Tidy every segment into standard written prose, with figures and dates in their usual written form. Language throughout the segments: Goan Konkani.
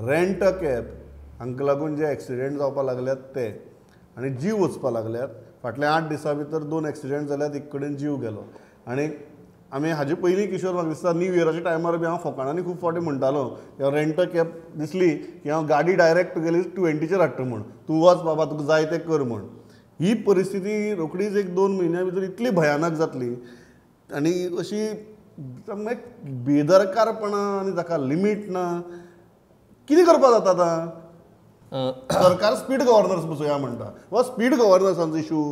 रेंट अ कॅब हांकां लागून जे एक्सिडेंट जावपाक लागल्यात ते आनी जीव वचपाक लागल्यात. फाटल्या 8 दिसां भितर 2 एक्सिडेंट जाल्यात, एक कडेन जीव गेलो. आनी आमी हाजे पयलीं किशोर म्हाका दिसता न्यू इयराच्या टायमार बी हांव फोकाणांनी खूब फावटी म्हणटालो की रेंट अ कॅब दिसली की हांव गाडी डायरेक्ट तुगेली 20चेर हाडटा म्हूण, तूं वच बाबा तुका जाय तें कर म्हूण. ही परिस्थिती रोखडीच 1-2 म्हयन्या भितर इतली भयानक जातली आनी अशी बेदरकारपणा आनी ताका लिमीट ना. कितें करपाक जाता आतां? सरकार स्पीड गव्हर्नर्स बसोवया म्हणटा, हो स्पीड गव्हर्नर्सांचो इशू.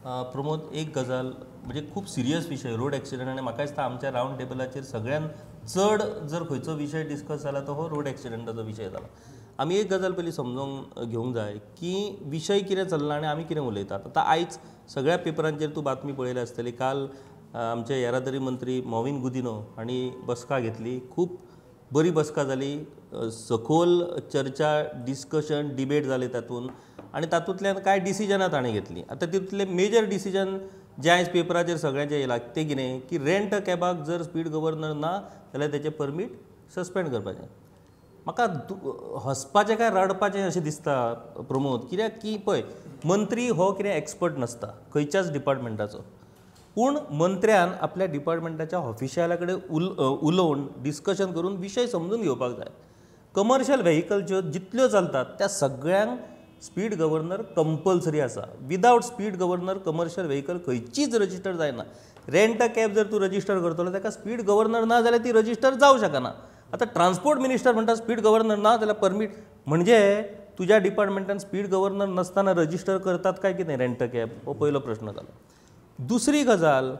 प्रमोद, एक गजाल म्हणजे खूब सिरियस विशय रोड एक्सिडंट, आनी म्हाका दिसता आमच्या रावंड टेबलाचेर सगळ्यान चड जर खंयचो विशय डिस्कस जाला तो हो रोड एक्सिडंटाचो विशय जाला. आमी एक गजाल पयलीं समजून घेवंक जाय की विशय कितें चल्ला आनी आमी कितें उलयतात. आतां आयज सगळ्या पेपरांचेर तूं बातमी पळयल्या आसतली. काल आमचे येरादारी मंत्री मॉविन गुदिन्हो हांणी बसका घेतली, खूब बरी बसका जाली, सखोल चर्चा, डिस्कशन, डिबेट जाले तातूंत आनी तातूंतल्यान कांय डिसिजनां ताणें घेतलीं. आतां तितूंतलें मेजर डिसिजन जें आयज पेपराचेर सगळ्यांचें येयलां तें कितें की रेंट अ कॅबाक जर स्पीड गव्हर्नर ना जाल्यार तेचें परमीट सस्पेंड करपाचें. म्हाका हसपाचें काय रडपाचें अशें दिसता प्रमोद, कित्याक की पळय मंत्री हो कितें एक्सपर्ट नासता खंयच्याच डिपार्टमेंटाचो, पूण मंत्र्यान आपल्या डिपार्टमेंटाच्या ऑफिशियला कडेन उलोवन डिस्कशन करून विशय समजून घेवपाक जाय. कमर्शियल व्हेकल ज्यो जितल्यो चलतात त्या सगळ्यांक स्पीड गव्हर्नर कंपल्सरी आसा. Without speed governor commercial vehicle खंयचीच रजिस्टर जायना. रेंट अ कॅब जर तूं रजिस्टर करतलो ताका स्पीड गव्हर्नर ना जाल्यार ती रजिस्टर जावं शकना. आतां ट्रान्सपोर्ट मिनिस्टर म्हणटा स्पीड गव्हर्नर ना जाल्यार परमीट, म्हणजे तुज्या डिपार्टमेंटान स्पीड गव्हर्नर नासतना रजिस्टर करतात काय कितें रेंट अ कॅब, हो पयलो प्रश्न जालो. दुसरी गजाल,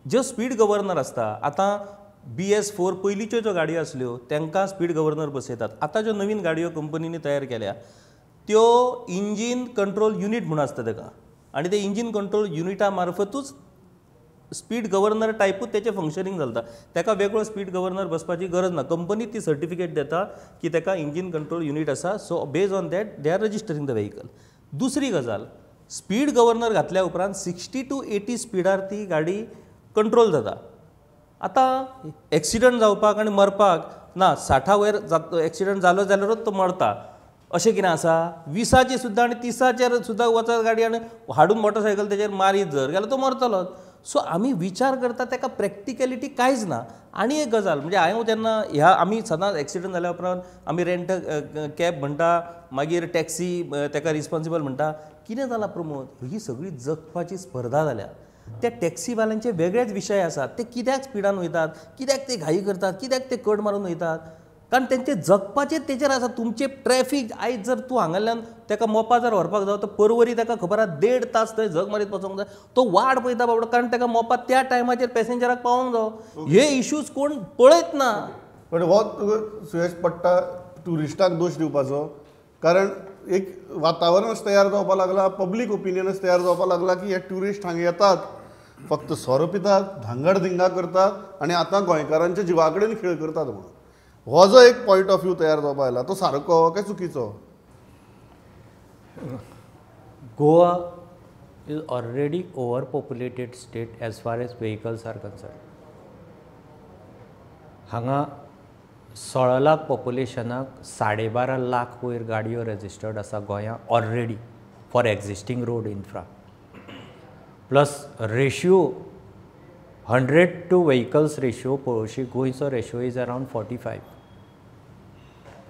ज्यो स्पीड गव्हर्नर आसता, आतां BS4 पयलींच्यो ज्यो गाडयो आसल्यो तांकां स्पीड गव्हर्नर बसयतात. आतां ज्यो नवीन गाडयो कंपनींनी तयार केल्या त्यो इंजीन कंट्रोल युनीट म्हूण आसता ताका, आनी ते इंजीन कंट्रोल युनिटा मार्फतूच स्पीड गव्हर्नर टायपूच तेचें फंक्शनींग चलता. ताका वेगळो स्पीड गव्हर्नर बसपाची गरज ना. कंपनी ती सर्टिफिकेट दिता की ताका इंजीन कंट्रोल युनीट आसा, so based on that they are registering the vehicle. दुसरी गजाल, स्पीड गव्हर्नर घातल्या उपरांत 60 to 80 स्पिडार ती गाडी कंट्रोल जाता. आतां एक्सिडंट जावपाक आनी मरपाक ना, 60 वयर एक्सिडंट जालो जाल्यारूच तो मरता अशें कितें आसा? 20 सुद्दां आनी 30 सुद्दां वचत गाडी आनी हाडून मोटरसायकल तेजेर मारीत जर जाल्यार तो मरतलो. सो आमी विचार करता ताका प्रॅक्टिकलिटी कांयच ना. आनी एक गजाल म्हणजे हांव जेन्ना ह्या आमी सदांच एक्सिडंट जाल्या उपरांत आमी रेंट कॅब म्हणटा, मागीर टॅक्सी ताका रिस्पोन्सिबल म्हणटा. कितें जालां प्रमोद, ही सगळी जगपाची स्पर्धा जाल्या. त्या टॅक्सीवाल्यांचे वेगळेच विशय आसात, ते कित्याक स्पिडान वयतात, कित्याक ते घाई करतात, कित्याक ते कट मारून वयतात, कारण तेंचे जगपाचें तेचेर आसा. तुमचें ट्रॅफीक आयज जर तूं हांगाल्यान ताका मोपा जर व्हरपाक जावं तर परवरी ताका खबर आसा 1.5 तास थंय झग मारीत वचोंक जाय, तो वाट पळयता बाबडो, कारण ताका मोपा त्या टायमाचेर पॅसेंजराक पावोंक जावो. हे इश्यूज कोण पळयत ना. पण हो तुका सुयेश पडटा ट्युरिस्टाक दोश दिवपाचो, कारण एक वातावरणच तयार जावपाक लागला, पब्लीक ओपिनियनच तयार जावपाक लागला की हे ट्युरिस्ट हांगा येतात फक्त सोरो पितात, धांगड धिंगा करतात आनी आतां गोंयकारांच्या जिवा कडेन खेळ करतात म्हणून. हो जो एक पॉयंट ऑफ व्यू तयार जावपाक आयला तो सारको काय चुकीचो? Goa is already over populated state as far as vehicles are concern. हांगा 16 लाख पॉप्युलेशनाक 12.5 लाख वयर गाडयो रजिस्टर्ड आसा गोंया already for existing road infra. Plus ratio 100 to vehicles ratio पळोवशी गोंयचो ratio is around 45,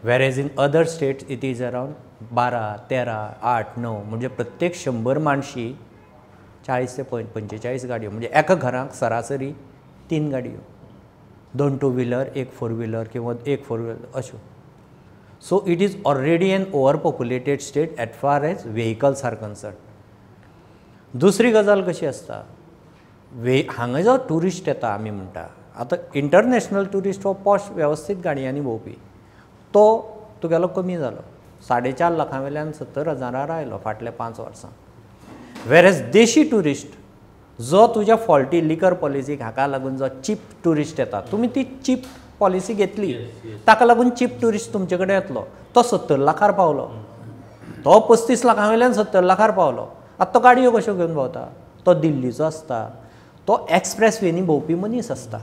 whereas in other states it is around 12, 13, 8, 9. म्हणजे प्रत्येक 100 माणशी 40 ते 45 गाडयो, म्हणजे एका घराक सरासरी 3 गाडयो, 2 टू व्हिलर, 1 फोर व्हिलर किंवा 1 फोर व्हिलर अश्यो. So it is already an over populated state as far as vehicles are concern. दुसरी गजाल कशी आसता, हांगा जो ट्युरिस्ट येता आमी म्हणटा आतां इंटरनॅशनल ट्युरिस्ट हो पॉश वेवस्थीत गाडयांनी भोंवपी, तो तुगेलो कमी जालो, 4.5 लाखां वयल्यान 70 हजारार आयलो फाटल्या 5 वर्सां. वेर एज देशी ट्युरिस्ट जो तुज्या फॉल्टी लिकर पॉलिसीक हाका लागून जो चीप ट्युरिस्ट येता, तुमी ती चीप पॉलिसी घेतली ताका लागून चीप ट्युरिस्ट तुमचे कडेन येतलो, तो 70 लाखार पावलो, तो 35 लाखां वयल्यान 70 लाखार पावलो. आतां तो गाडयो कश्यो घेवन भोंवता, तो दिल्लीचो आसता, तो एक्सप्रेस वेनी भोंवपी मनीस आसता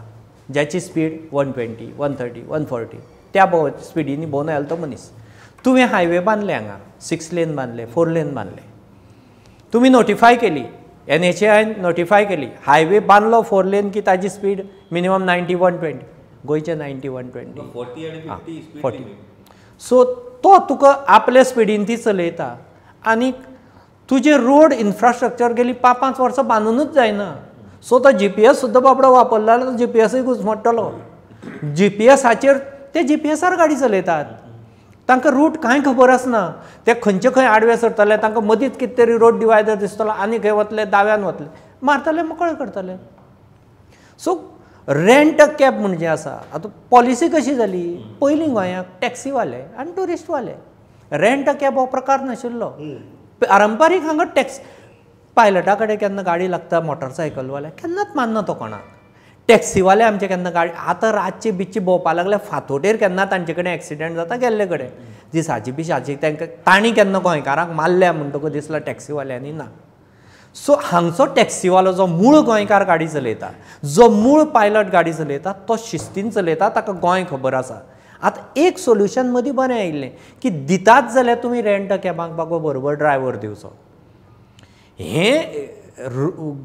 ज्याची स्पीड 120, 130, 140. त्या स्पिडींनी भोंवन आयलो तो मनीस. तुवें हायवे बांदले हांगा, 6 लेन बांदले, 4 लेन बांदले, तुमी नोटिफाय केली, NHAI notify केली, हायवे बांदलो 4 लेन की ताजी स्पीड मिनिमम 90 120, गोंयचे 90 120 40. सो तो तुका आपल्या स्पिडीन ती चलयता आनी तुजें रोड इन्फ्रास्ट्रक्चर गेली 5-5 वर्सां बांदूनच जायना. सो तो GPS सुद्दां बाबडो वापरलो जाल्यार तो GPSय घुसमट्टलो. GPSाचेर ते GPSार गाडी चलयतात, तांकां रूट कांय खबर आसना, ते खंयचे खंय आडवे सरतले, तांकां मदींच कितें तरी रोड डिवायडर दिसतलो आनी खंय वतले, दाव्यान वतले, मारतले, मोकळे करतले. सो रेंट अ कॅब म्हणजे आसा. आतां पॉलिसी कशी जाली, पयलीं गोंयांत टॅक्सीवाले आनी ट्युरिस्टवाले, रेंट अ कॅब हो प्रकार नाशिल्लो. पारंपारीक हांगा टॅक्सी पायलटा कडेन केन्ना गाडी लागता, मोटरसायकलवाले केन्नाच मानना तो कोणाक, टॅक्सीवाले आमचे केन्ना गाडी आतां रातचे बिच्चे भोंवपाक लागले फांतोडेर केन्ना तांचे कडेन एक्सिडंट जाता गेल्ले कडेन, दिसाची बिसाची तांकां तांणी केन्ना गोंयकारांक मारल्या म्हणटकूच दिसला टॅक्सीवाल्यांनी ना. सो हांगचो टॅक्सीवालो जो मूळ गोंयकार गाडी चलयता, जो मूळ पायलट गाडी चलयता, तो शिस्तीन चलयता, ताका गोंय खबर आसा. आतां एक सोल्युशन मदीं बरें आयिल्लें की दितात जाल्यार तुमी रेंट कॅबांक बाबा बरोबर ड्रायव्हर दिवचो. हें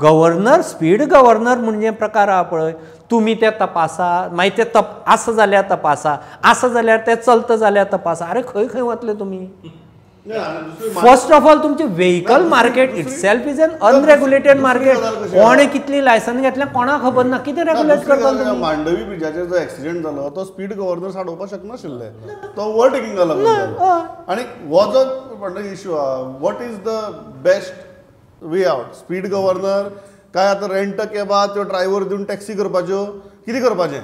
गव्हर्नर स्पीड गव्हर्नर म्हणजे प्रकार आहा पळय, तुमी ते तपासा, मागीर ते आसा जाल्यार तपासा, आसा जाल्यार ते चलता जाल्यार तपासा. अरे खंय खंय वतले तुमी? फर्स्ट ऑफ ऑल तुमचे vehicle market itself is an unregulated market. कोणें कितली लायसन घेतल्या कोणाक खबर ना, कितें रेगुलेट करतले? मांडवी ब्रिजाचेर जो एक्सिडेंट जालो तो स्पीड गव्हर्नर साडोवपाक शकनाशिल्ले, तो ओवरटेकिंगा लागून जालो. आनी हो जो म्हणटा इश्यू आहा, what is the best way out? Speed governor काय आतां रेंट कॅबा त्यो ड्रायव्हर दिवन टॅक्सी करपाच्यो, कितें करपाचें?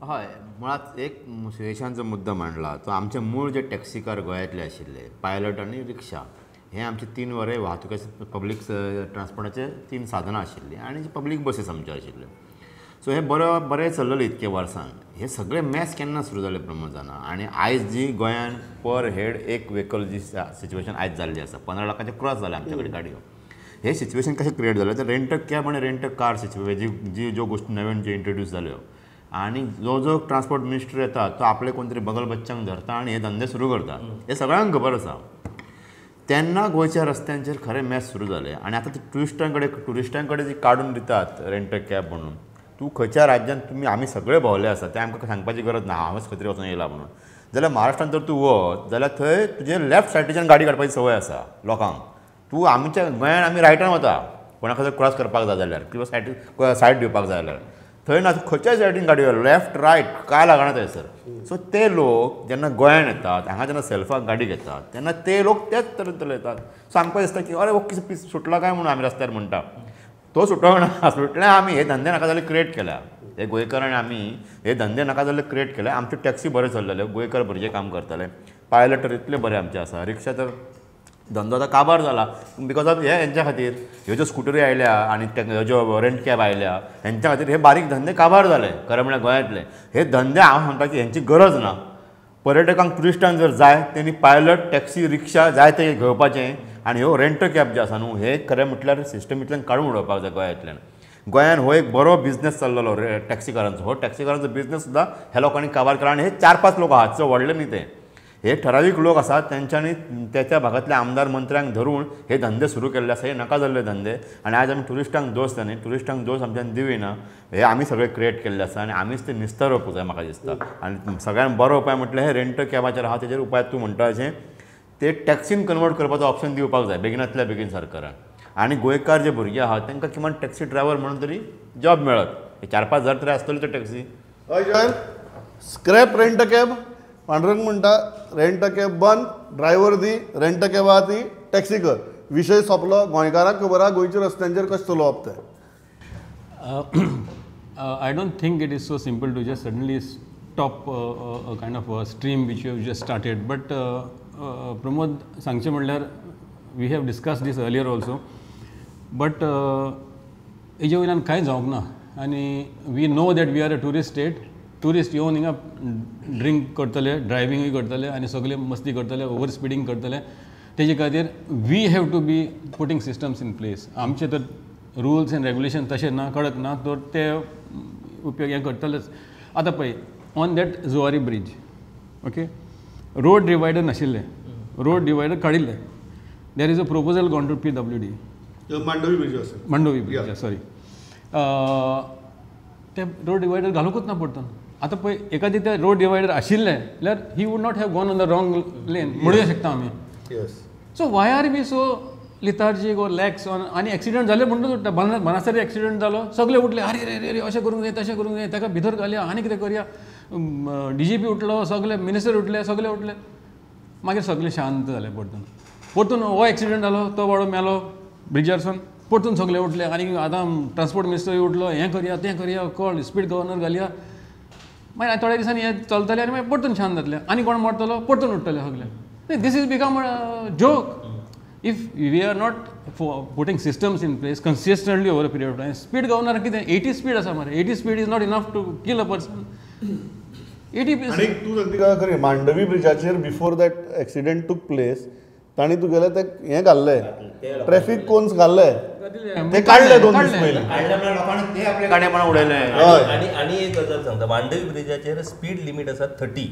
हय, मुळात एक सुरेशान जो मुद्दो मांडला तो आमचे मूळ जे टॅक्सीकार गोंयांतले आशिल्ले, पायलट आनी रिक्षा, हे आमचे 3 वरे वाहतुकीचे पब्लीक ट्रान्सपोर्टाचे 3 साधनां आशिल्लीं आनी पब्लीक बसीस आमच्यो आशिल्ल्यो. सो हे बरें बरें चल्लेलें इतके वर्सान. हे सगळे मॅस केन्ना सुरू जाले प्रमोद जाणा? आनी आयज जी गोंयान पर हेड एक व्हेकल जी सिच्युएशन आयज जाल्ली आसा, 15 लाखाचे क्रॉस जाले आमचे कडेन गाडयो. हे सिच्युएशन कशें क्रिएट जालें तर रेंट कॅब आनी रेंट कार सिच्युएशन जी ज्यो गोश्टी नव्यान ज्यो इंट्रोड्यूस जाल्यो आनी जो जो ट्रान्सपोर्ट मिनिस्टर येता तो आपले कोण तरी बगल बच्चांक धरता आनी हे धंदे सुरू करता, हे सगळ्यांक खबर आसा. तेन्ना गोंयच्या रस्त्यांचेर खरें मॅस सुरू जालें आनी आतां ते ट्युरिस्टां कडेन जी काडून दितात रेंट कॅब म्हणून, तूं खंयच्या राज्यांत तुमी आमी सगळे भोंवले आसा तें आमकां सांगपाची गरज ना, हांवच खंय तरी वचून येयला म्हणून. जाल्यार महाराष्ट्रान जर तूं वच जाल्यार थंय तुजे लेफ्ट सायडीच्यान गाडी काडपाची संवय आसा लोकांक. तूं आमच्या गोंयान आमी रायटान वता कोणाक जर क्रॉस करपाक जाय जाल्यार किंवा सायड दिवपाक जाय जाल्यार, थंय ना, खंयच्याय सायडीन गाडी लेफ्ट रायट काय लागना थंयसर. सो ते लोक जेन्ना गोंयान येतात, हांगा जेन्ना सेल्फाक गाडी घेतात तेन्ना ते लोक त्याच तरेन चलयतात. सो आमकां दिसता की अरे हो कितें सुटला काय म्हणून आमी रस्त्यार म्हणटा, तो सुटोंक ना. सुटल्या आमी हे धंदे नाका जाल्यार क्रिएट केल्या, हे गोंयकारांनी आमी हे धंदे नाका जाल्यार क्रिएट केले. आमच्यो टॅक्सी बऱ्यो चल्लेल्यो, गोंयकार भुरगे काम करताले, पायलट तर इतले बरे आमचे आसा, रिक्षा तर धंदो आतां काबार जाला because of हे हेंच्या खातीर. ह्यो ज्यो स्कुटरी आयल्या आनी ह्यो ज्यो रेंट कॅब आयल्या हेंच्या खातीर हे बारीक धंदे काबार जाले. खरें म्हळ्यार गोंयांतले हे धंदे हांव सांगता की हेंची गरज ना. पर्यटकांक ट्युरिस्टांक जर जाय तेणी पायलट टॅक्सी रिक्षा जाय ते घेवपाचें आनी ह्यो रेंट कॅब जे आसा न्हू हे खरें म्हटल्यार सिस्टमींतल्यान काडून उडोवपाक जाय गोंयांतल्यान. गोंयान हो एक बरो बिजनेस चल्लेलो टॅक्सीकारांचो, हो टॅक्सीकारांचो बिजनेस सुद्दां ह्या लोकांनी काबार केला. आनी हे 4-5 लोक आहात, चड व्हडले न्ही ते, हे ठरावीक लोक आसात तेंच्यांनी त्या भागांतल्या आमदार मंत्र्यांक धरून हे धंदे सुरू केल्ले आसा. हे नाका जाल्ले धंदे आनी आयज आमी ट्युरिस्टांक दोश दिना, ट्युरिस्टांक दोश आमच्यान दिवना, हे आमी सगळे क्रिएट केल्ले आसा आनी आमीच ते निस्तारप जाय म्हाका दिसता. आनी सगळ्यान बरो उपाय म्हटल्यार हे रेंट कॅबाचेर आहा तेजेर उपाय तूं म्हणटा अशें ते टॅक्सीन कन्वर्ट करपाचो ऑप्शन दिवपाक जाय बेगिनांतल्या बेगीन सरकारान. आनी गोंयकार जे भुरगे आहात तांकां किमान टॅक्सी ड्रायव्हर म्हणून तरी जॉब मेळत, 4-5 हजार तरी आसतली तो टॅक्सी. हय, स्क्रॅप रेंट कॅब पांडुरंग म्हणटा, रेंट कॅब बंद, ड्रायव्हर दी, रेंट कॅब आहा ती टॅक्सी कर, विशय सोंपलो. गोंयकारांक खबर आहा गोंयच्या रस्त्यांचेर कशें चलोवप तें. I don't think it is so simple to just suddenly stop a kind of a stream which you have just started. But Pramod सांगचें म्हणल्यार we have discussed this earlier also. But हेजे वयल्यान कांय जावंक ना आनी we know that we are a tourist state. Tourist येवन हिंगा ड्रिंक करतले, ड्रायव्हिंगूय करतले आनी सगळे मस्ती करतले, ओवर स्पिडींग करतले. तेजे खातीर we have to be putting systems in place. आमचे तर रुल्स एंड रेगुलेशन तशें ना, कडक ना, तर ते उपयोग हें करतलेच. आतां पळय on that Zuari bridge, okay, road divider नाशिल्ले, रोड डिवायडर काडिल्ले. There is a proposal gone to PWD. Mandovi bridge आसा, मांडवी ब्रिज, सॉरी, ते रोड डिवायडर घालूंकच ना परतून. आतां पळय एकादी ते रोड डिवायडर आशिल्ले जाल्यार he would not have gone on the wrong lane म्हणूंक शकता आमी. So why are we so lethargic or lax on? आनी एक्सिडंट जाले म्हणटूच उठ्ठा, बनासरी एक्सिडंट जालो, सगळे उठले, अरे रे रे रे अशें करूंक जाय तशें करूंक जाय, ताका भितर घालया आनी कितें करया. DGP उठलो, सगळे मिनिस्टर उठले, सगळे उठले, मागीर सगळे शांत जाले. परतून परतून हो एक्सिडंट जालो, तो बाबडो मेलो ब्रिजारसून, परतून सगळे उठले आनी आतां ट्रान्सपोर्ट मिनिस्टर उठलो, हें करया तें करया, कॉल स्पीड गव्हर्नर घालया. मागीर थोड्या दिसांनी हें चलतलें आनी मागीर परतून शांत जातलें, आनी कोण मरतलो परतून उठतले सगळे. This is become a joke. If we are not putting systems in place consistently over a period of time. Speed governor कितें 80 स्पीड आसा मरे, 80 speed is not enough to kill a person. 80. आनी तूं सांगता खरें, Mandovi ब्रिजाचेर before that accident took place तांणी तुगेलें तें हें घाल्लें, ट्रॅफीक कोन्स घाल्ले, ते काडले 2 दीस पयलीं. ते आपल्या गाडये उडयले. आनी आनी एक गजाल सांगता, मांडवी ब्रिजाचेर स्पीड लिमीट आसा 30.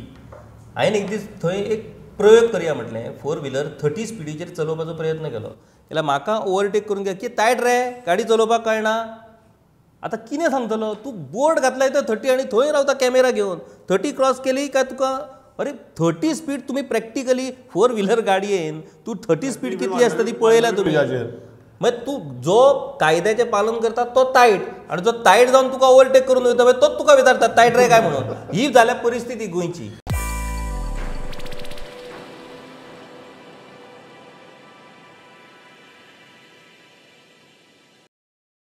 हांवें एक दीस थंय एक प्रयोग करया म्हटलें, 4 व्हिलर 30 स्पिडीचेर चलोवपाचो प्रयत्न केलो जाल्यार म्हाका ओवरटेक करून घे की तायट रे गाडी चलोवपाक कळना. आतां कितें सांगतलो, तूं बोर्ड घातलाय तो 30 आनी थंय रावता कॅमेरा घेवन, 30 क्रॉस केली काय तुका, अरे 30 स्पीड तुमी प्रॅक्टिकली 4 व्हिलर गाडयेन तूं 30 स्पीड कितली आसता ती पळयल्या तुमी. मागीर तूं जो कायद्याचें पालन करता तो तायट, आनी जो तायट जावन तुका ओवरटेक करून वयता पळय तोच तुका विचारता तायट रे काय म्हणून. ही जाल्या परिस्थिती गोंयची.